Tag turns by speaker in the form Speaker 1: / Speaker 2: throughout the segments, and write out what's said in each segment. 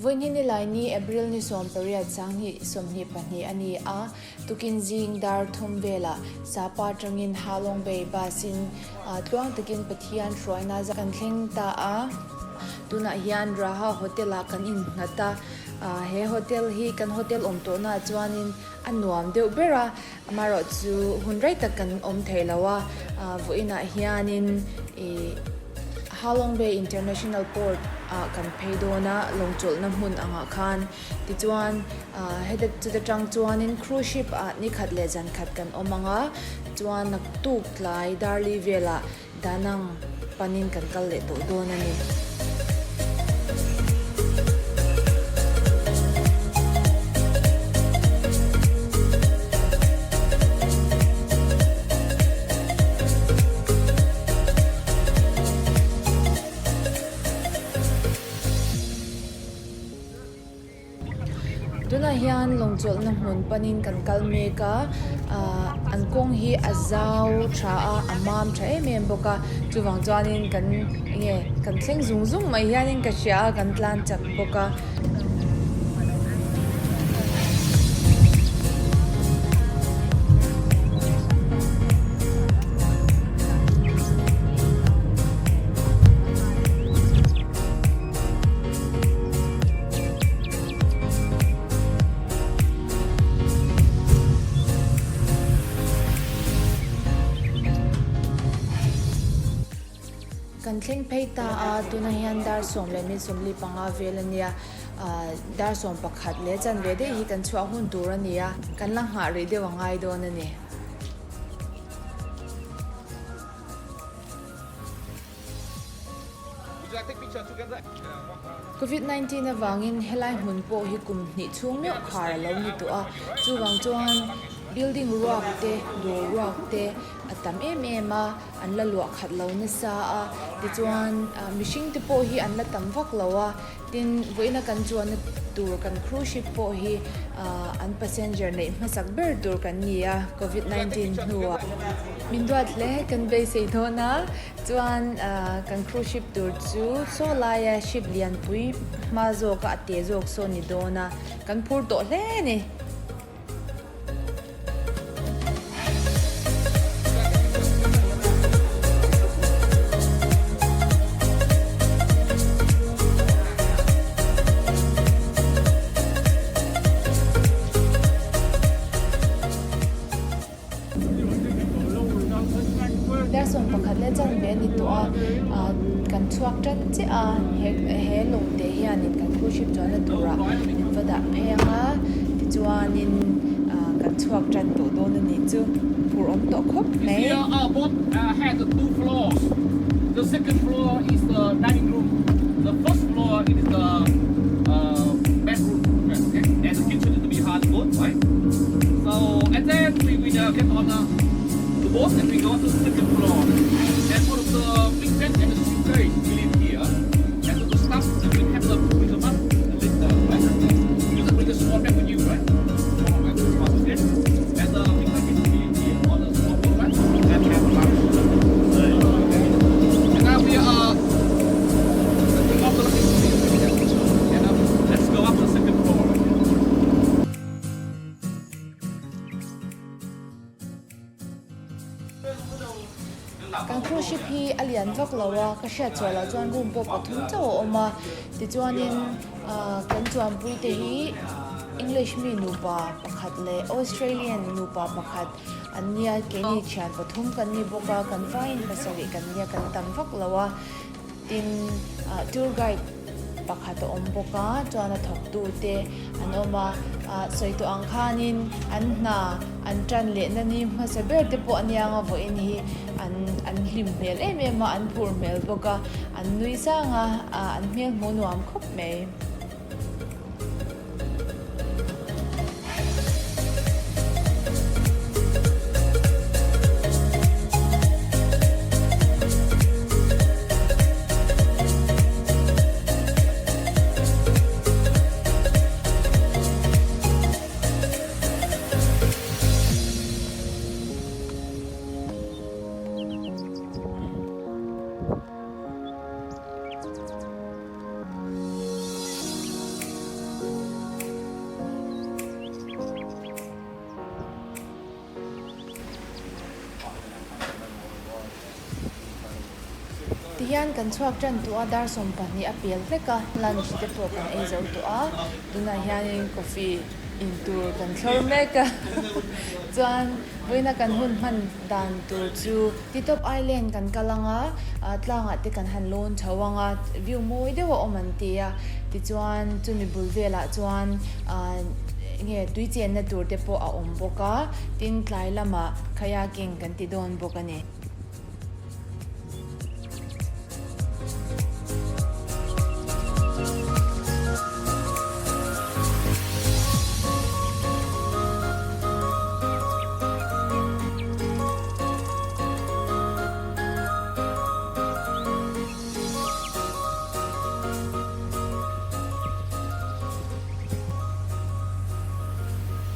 Speaker 1: Vawiin nilai ni April ni 18 2022 a ni a, tukin zing dar thum velah Sapa atangin Halong Bay bus in tluang takin Pathian hruaina kan thleng ta a. Tunah hian Raha Hotel ah kan innghat a, he hotel hi kan hotel awm tawhnaah chuanin a nuam deuh ber a, amaherawh chu hun rei tak kan awm thei lo a, vawiinah hianin ih Halong Bay International Port ah kan phei dawn a, lawng chawlhna hmun angah khan tichuan heta chuta tang chuanin cruise ship ah ni khat leh zan khat kan awm ang a, chuan naktuk tlai Darli velah Danang panin kan kal leh tawh dawn a ni. Tunah hian lawng chawlhna hmun panin kan kal mek a, ahh an kawng hi a zau tha a, a mam tha em em bawk a, chuvang chuanin kan enge kan thleng zung zung mai hianin ka hria a, kan tlan chak bawk a. Kan thleng phei ta a, tunah hian dar 10 leh 45 vel a nia, ahh dar 11 leh chanve daih hi kan chhuah hun tur a ni a, kan la nghah rih deuh a ngai dawn a ni. Covid 19 avangin helai hmun pawh hi kum hnih chhung meuh khar a lo ni tawh a, chuvang chuan building ruak te, dawr ruak te a tam em em a, an la luah khat lo nasa a, tichuan mihring te pawh hi an la tam vak lo a, tin vawiina kan chuanna tur kan cruise ship pawh hi an passenger neih hmasak ber tur kan ni a covid 19 hnuah. Min duat hle kan beisei dawn a. Chuan kan cruise ship tur chu saw laia ship lianpui hma zawka a te zawk saw ni dawn a, kan phur tawh hle a ni. Dar 11 leh chanve a ni tawh a, ah kan chhuak tan chiah a, he he lawng te hianin kan cruise ship chuanna turah min va dah phei ang a, tichuanin ah kan chhuak tan tawh dawn a nih chu, phur awm tawh khawp mai.
Speaker 2: Our boat has two floors. The second floor is the dining room. The first floor is the uh, bedroom. Okay, and the kitchen is behind the boat, right? So and then we will get on the boat and we go to the second floor. And for the princess and the suitcase, we live here. And the staff will have the bring them up later, right? You can bring the small bag with you, right? Small bag, small okay? And the princess will live here on the small boat, right? And have lunch. Okay. And now we are taking off the luggage. And let's go up to the second floor.
Speaker 1: Kan cruise ship hi a lian vak lo a, ka hriat chhuah loh chuan room pawh pathum chauh a awm a, tichuanin ah kan chuanpui te hi English mi nupa pakhat leh Australian nupa pakhat an nia, keini thian pathum kan ni bawk a, kan vaiin pasarih kan nia, kan tam vak lo a. Tin, tour guide pakhat a awm bawk a, chuan a thawktu te an awm a, sawi tawh ang khanin an hna an tan lehna ni hmasa ber te pawh a niang a vawiin hi an an hlim hmel em em a, an phur hmel bawk a, an nui sang a, an hmel hmuh nuam khawp mai. hian kan chhuak tan tawh a dar 12 a pel hlek a lunch te pawh kan ei zo tawh a tunah hianin coffee in tur kan thlawr mek a chuan vawiina kan hun hman dan tur chu Titop Island kan kal ang a tlangah te kan han lawn chho ang a view mawi deuh a awm an ti a tichuan chumi bul velah chuan ahh enge tui chenna tur te pawh a awm bawk a tin tlai lamah kayaking kan ti dawn bawk a ni.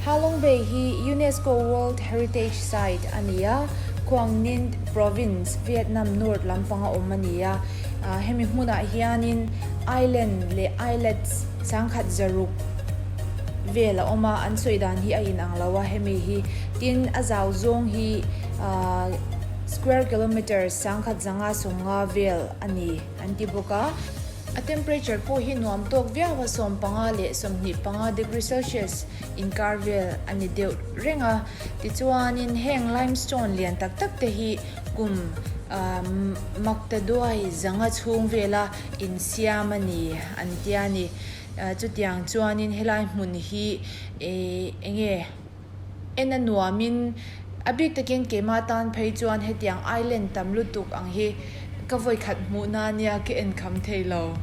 Speaker 1: Halong Bay hi UNESCO World Heritage Site a ni a, Quang Ninh Province, Vietnam North lampanga awm a ni a. Hemi hmunah hianin island leh islets sangkhat zaruk vel a awm a, an sawi dan hi a inang lo a hemi hi. Tin, a zau zawng hi square kilometres sangkhat zanga sawmnga vel a ni an ti bawk a. A temperature pawh hi nuam tawk viau a, 15 leh 25 degree Celsius inkar vel a ni deuh reng a. Tichuanin heng limestone lian tak tak te hi kum maktaduai zanga chhung vela insiam a ni an tia ni. Chutiang chuanin helai hmun hi enge en a nuamin a bik takin keimah tan phei chuan hetiang island tam lutuk ang hi ka vawi khat hmuh na nia ka en kham thei lo.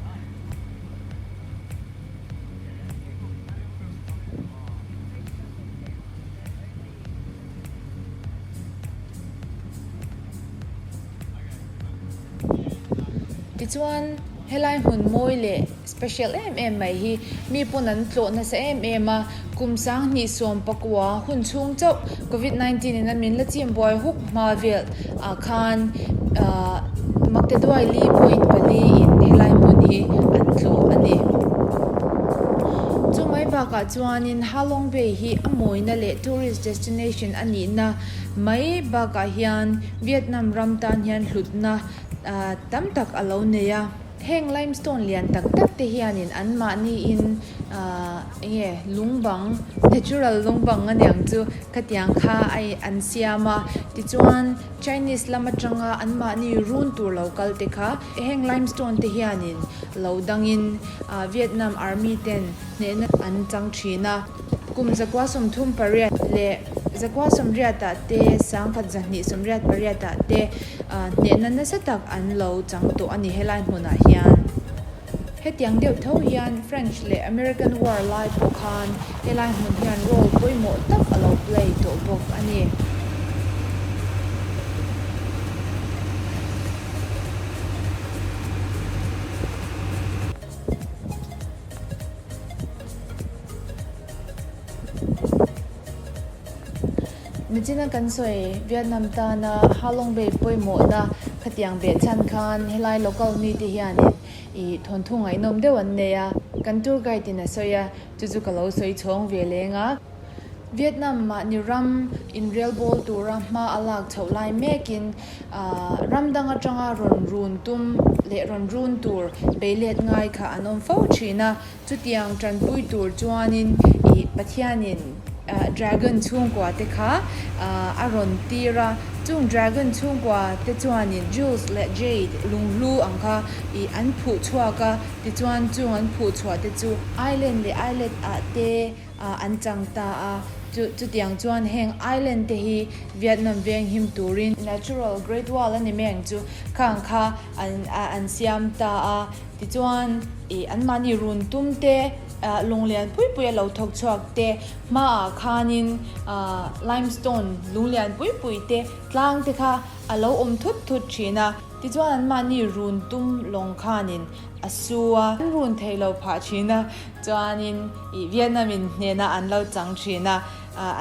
Speaker 1: Tichuan helai hmun mawi leh special em em mai hi mi pawn an tlawh nasa em em a, kum 2019 hun chhung chauh covid 19 in a min la chim buai huk hma vel ah khan ahh Maktaduai li point pali in helai hmun hi an tlawh a ni. Chu mai bakah chuanin Halong Bay hi a mawina leh tourist destination a nihna mai bakah hian Vietnam ram tan hian hlutna tam tak a lo nei a. Heng limestone lian tak tak te hianin anmahniin ahh enge lungbang natural lungbang a niang chu khatiang kha a an siam a tichuan Chinese lam atanga anmahni run tur lo kal te kha heng limestone te hianin lo dangin ahh Vietnam army ten hnehna an chang thin a. Kum 138 leh 180 ah te 1288 ah te hnehna nasa tak an lo chang tawh a ni helai hmunah hian. Hetiang deuh tho hian French leh American War lai pawh khan helai hmun hian role pawimawh tak a lo play tawh bawk a ni. Nichina kan sawi Vietnam tana Ha Long Bay pawimawhna khatiang beh chhan khan helai local mite hianin ih thawnthu ngaihnawm deuh an nei a, kan tour guide in a sawi a, chu chu ka lo sawi chhawng ve leng a. Vietnam mahni ram inrel bawl tura hma a lak chhoh lai mekin ram dang atanga rawn run tum leh rawn run tur beilet ngai kha an awm fo thin a, chutiang tanpui tur chuanin ih Pathianin dragon chhungkua te kha a rawn tir a, chung dragon chhungkua te chuanin jewels leh jade lunghlu ang kha ih an phuh chhuak a, tichuan chung an phuh chhuah te chu island leh islet ah te an chang ta a, chu chutiang chuan heng island te hi Vietnam veng him turin natural great wall a ni mai ang chu khang kha an an siam ta a, tichuan ih anmahni run tum te lung lian pui pui a lo thawk chhuak te hmaah khanin ah limestone lung lian pui pui te tlang te kha a lo awm thut thut thin a, tichuan anmahni run tum lawng khanin a su a, an run theih loh phah thin a, chuanin ih Vietnam in hnehna an lo chang thin a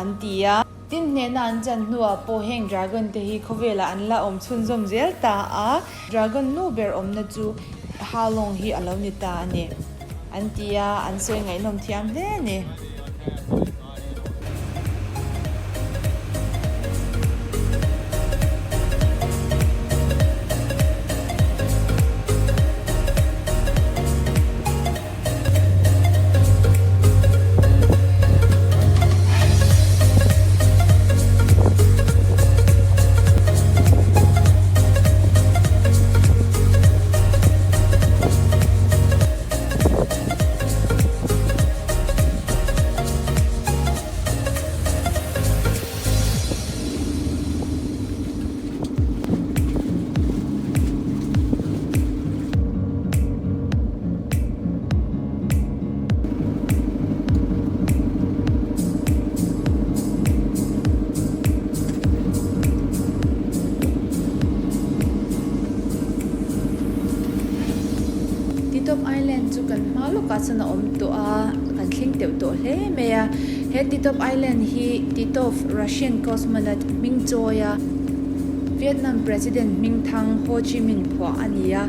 Speaker 1: an ti a. Tin hnehna an chan hnuah pawh heng dragon te hi khawvelah an la awm chhunzawm zel ta a, dragon nu ber awmna chu Ha Long hi a lo ni ta a ni an ti a, an sawi ngaihnawm thiam hle a ni. lawkah chuan a awm tawh a kan thleng teuh tawh hle mai a he Titov Island hi Titov Russian cosmonaut hming chawi a Vietnam President hming thang Ho Chi Minh phuah a ni a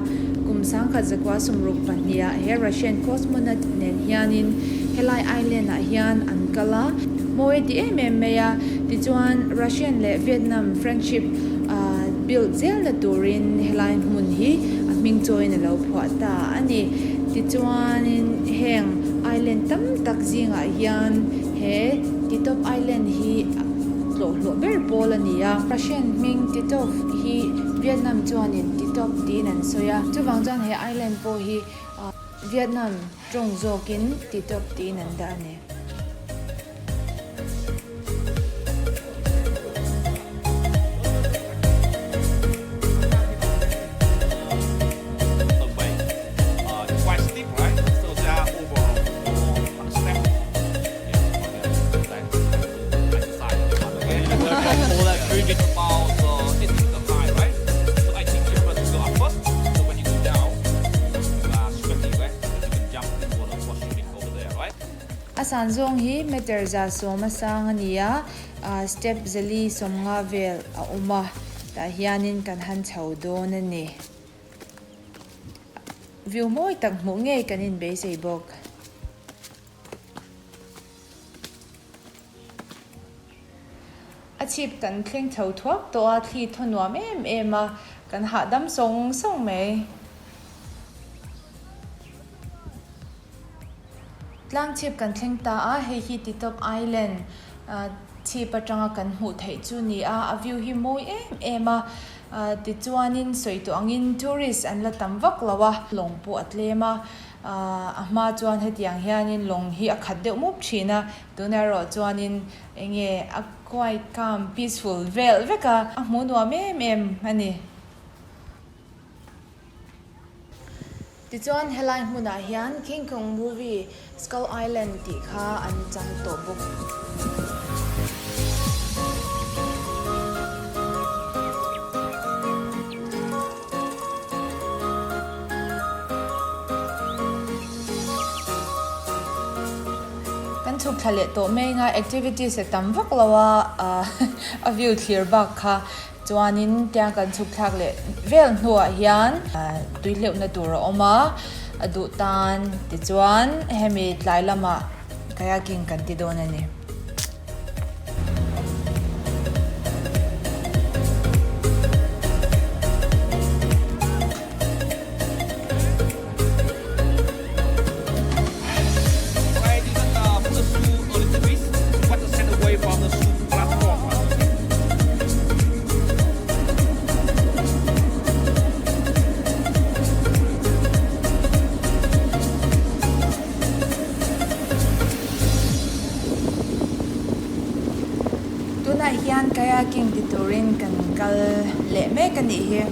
Speaker 1: kum sangkhat zakua sawmruk pahnih ah he Russian cosmonaut nen hianin helai island ah hian an kal a mawi a ti em em mai a tichuan Russian leh Vietnam friendship ah build zelna turin helai hmun hi a hming chawiin a lo phuah ta a ni. Tichuanin heng island tam tak zingah hian he Titov Island hi tlawh hlawh ber pawl a ni a. Russian hming Titov hi Vietnam chuanin Titop tiin an sawi a, chuvang chuan he island pawh hi Vietnam tawng zawkin Titop tiin an dah a ni. A san zawng hi meter 110 a sang a ni a, step zali 50 vel a awm a, tah hianin kan han chho dawn a ni. View mawi tak hmuh ngei kan inbeisei bawk. A chhip kan thleng chho thuak tawh a, thli thaw nuam em em a, kan hahdam sawng sawng mai. Tlang chhip kan thleng ta a, hei hi Titop Island chhip atanga kan hmuh theih chu ni a, a view hi mawi em em a, tichuanin sawi tawh angin tourist an la tam vak lo a, lawng pawh a tlem a, a hma chuan hetiang hianin lawng hi a khat deuh mup thin a, tunah erawh chuanin enge a quiet calm peaceful vel vek a, a hmuh nuam em em a ni. Tichuan helai hmunah hian King Kong movie Skull Island tih kha an chang tawh bawk. Kan chhuk thla leh tawh mai anga activities a tam vak lo a, a view thlir bak kha Chuanin tiang kan chhuk thlak leh vel hnuah hian tui hleuhna tur a awm a, a duh tan tichuan hemi tlai lamah kayaking kan ti dawn a ni. Tunah hian kayaking ti turin kan kal leh mek a nih hi.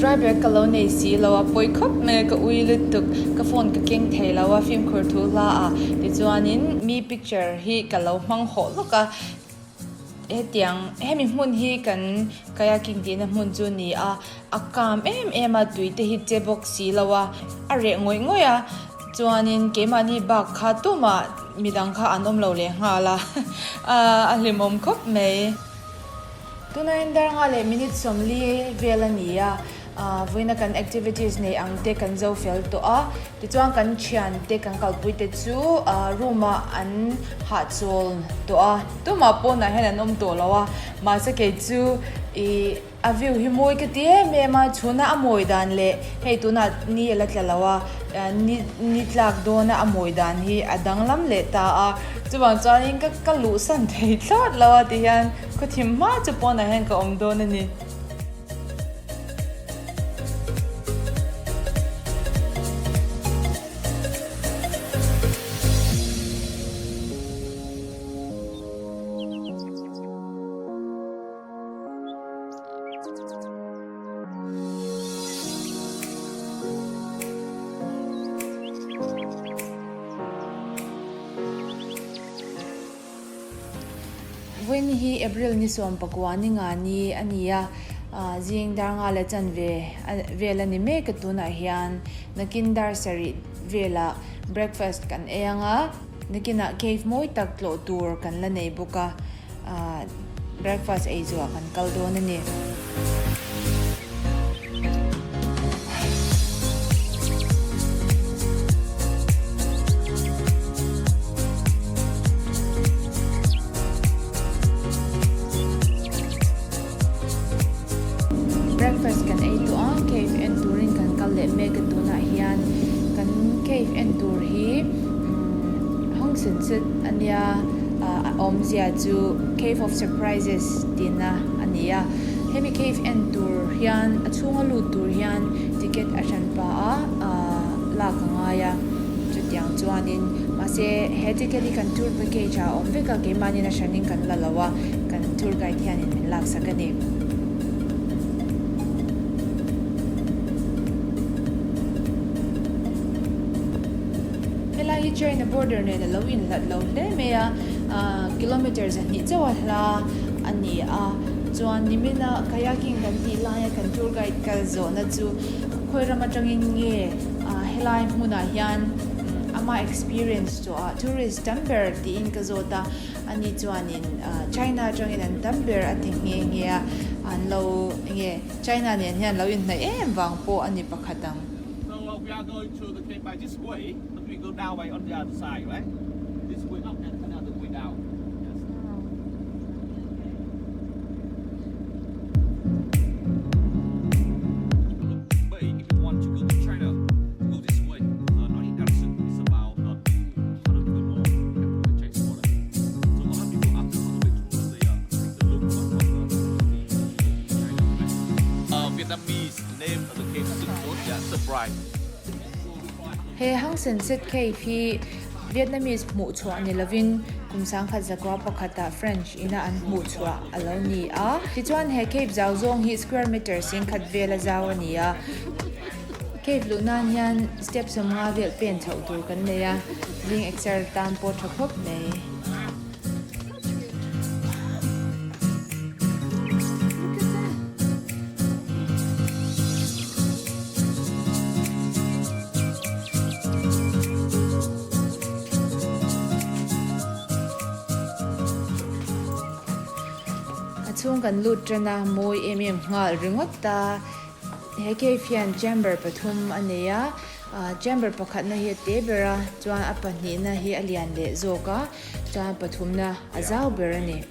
Speaker 1: Dry bag ka lo nei si lo a pawi khawp mai a ka ui lutuk ka phone ka keng thei lo a fimkhur thu hla ah tichuanin mi picture hi ka lo hmang hawh lawk a. Hetiang hemi hmun hi kan kayaking tihna hmun chu a ni a, a kam em em a tui te hi che bawk si lo a, a reh ngawih ngawih a, chuanin keimahni bak kha tumah midang kha an awm lo leh nghal a, a hlimawm khawp mai. Tuna in dar nga leh minute 40 vel a ni a. Vawiina kan activities nei ang te kan zo fel tawh a, tichuan kan thian te kan kalpui te chu room ah an hahchawl tawh a, tumah pawnah hian an awm tawh lo a, mahse kei chu ih a view hi mawi ka ti em em a, chhuna a mawi dan leh hei tunah ni a la tla lo a. Ni ni tlak dawna a mawi dan hi a danglam leh ta a, chuvang chuanin ka ka luhsan thei thlawt lo a tihian khawthim hma chu pawnah hian ka awm dawn a ni. Vawiin hi April ni 19 ni nga ni a ni a, zing dar nga leh chanve vel a ni mek a tunah hian nakin dar sarih velah breakfast kan ei ang a, nakinah cave mawi tak tlawh tur kan la nei bawk a. Breakfast ei zuah kan kal dawn a ni. Breakfast kan ei tawh a, cave en turin kan kal leh mek a tunah hian kan cave en tur hi hawng sen chet a nia. A awmzia chu Cave of Surprises tihna a ni a, hemi cave en tur hian a chhunga lut tur hian ticket a hran pah a lak a ngai a, chutiang chuanin mahse he ticket hi kan tour package ah a awm vek a, keimahnin a hranin kan la lo a, kan tour guide hianin min laksak a ni. Helai hi China border nen a lo inhlat lo hle mai a, kilometer zahnih chauh a hla a ni a, chuan nimina kayaking kan tih laia kan tour guide kal zawhna chu khawi ram atangin nge helai hmunah hian ama experience tawh a tourist tam ber tiin ka zawt a, ani chuanin China atangin an tam ber a ti nghe nghe a, an lo nge China nen hian lo inhnaih em vang pawh a ni pakhat ang.
Speaker 2: So we are going to the cave by this way, but we go down by on the other side, right? This way up and another way down. Yes. But if you want to go to China, go this way. The northern direction is about 200 more the Chinese border. So a lot of people after on the way to they take the look of the China, right? Vietnamese name of the cave is yeah, surprise.
Speaker 1: He Hang Sen Set Cave hi Vietnamese hmuhchhuah ni lovin kum sangkhat zakua pakhatah French ina an hmuhchhuah a lo ni a. Tichuan he cave zau zawng hi square meter singkhat vela zau a ni a. Cave luh nan hian step sawmnga vel pen chhoh tur kan nei a, zing exer tan pawh tha khawp mai. A chhung kan lut tan a, mawi em em nghal ringawt a, he cave hian chamber pathum a nei a, chamber pakhatna hi a te ber a, chuan a pahnihna hi a lian leh zawk a. Chuan pathumna a zau ber a ni.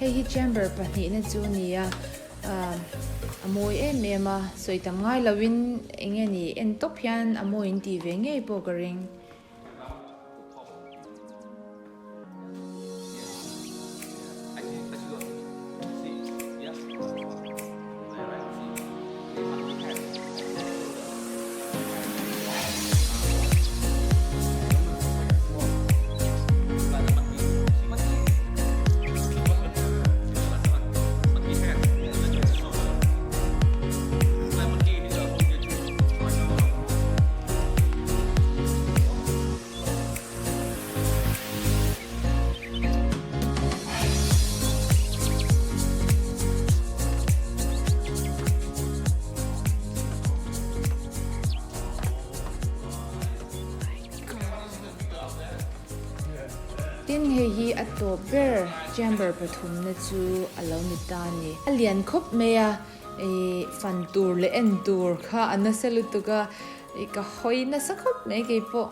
Speaker 1: Hei hi chamber pahnihna chu a ni a, a mawi em em a, sawi tam ngai lovin eng nge ni en tawp hian a mawi in tih ve ngei pawh ka ring. tawp ber chamber pathumna chu a lo ni ta a ni. A lian khawp mai a, ih fan tur leh en tur kha a nasa lutuk a, ih ka hawi nasa khawp mai keipawh.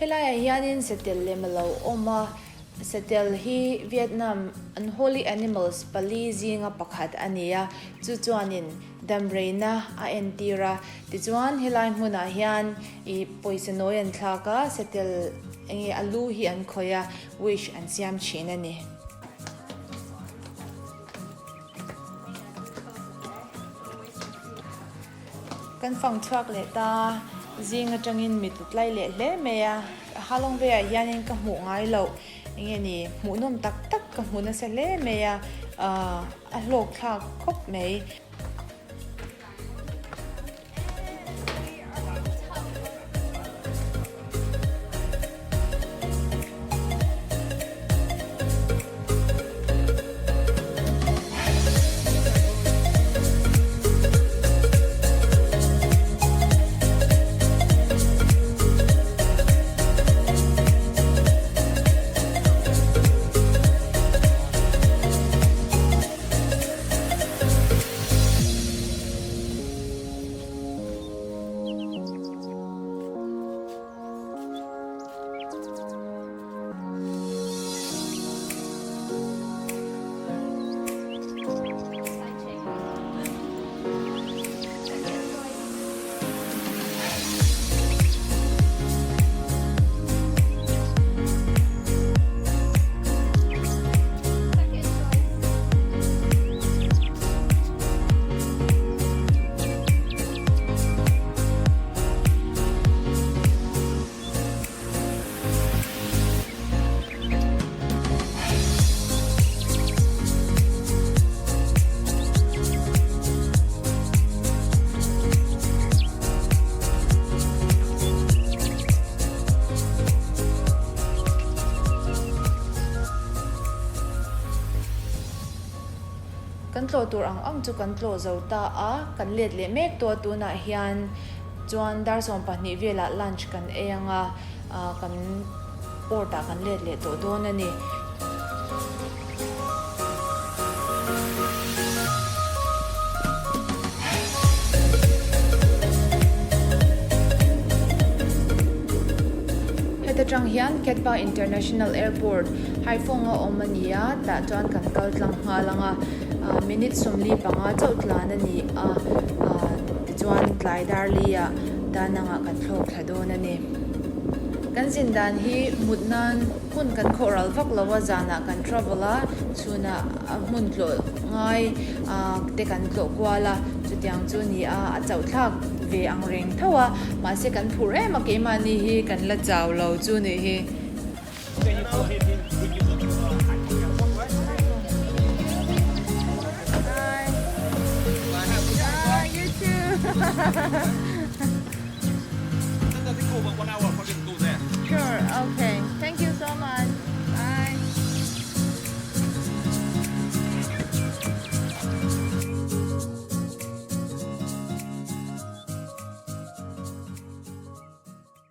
Speaker 1: Helaiah hianin satel lem a lo awm a, satel hi Vietnam an holy animals pali zinga pakhat a ni a, chu chuanin damreina a entir a, tichuan helai hmunah hian ih pawisa nawi an thlak a, satel enge a lu hi an khawih a, wish an siam thin a ni. Kan fang chhuak leh ta, zing atangin mi tlu tlai leh hle mai a, Halong Bay ah hianin ka hmuh ngai loh enge ni hmuhnawm tak tak ka hmu nasa hle mai a, a hlawk thlak khawp mai. Kan tlawh tur ang ang chu kan tlawh zo ta a, kan let leh mek tawh a tunah hian chuan dar 12 velah lunch kan ei ang a, kan port ah kan let leh tawh dawn a ni. Heta tang hian Cat Ba International Airport Haiphong a awm a ni a, tah chuan kan kal tlang nghal ang a, minute 45 chauh tlan a ni a, tichuan tlai dar li ah Danang ah kan thlawk thla dawn a ni. Kan zin dan hi mut nan hun kan khawh ral vak lo a, zanah kan travel a, chhunah hmun tlawh ngai te kan tlawh kual a, chutiang chu ni a, a chauh thlak ve ang reng tho a, mahse kan phur em a keimahni hi kan la chau lo chu nih hi.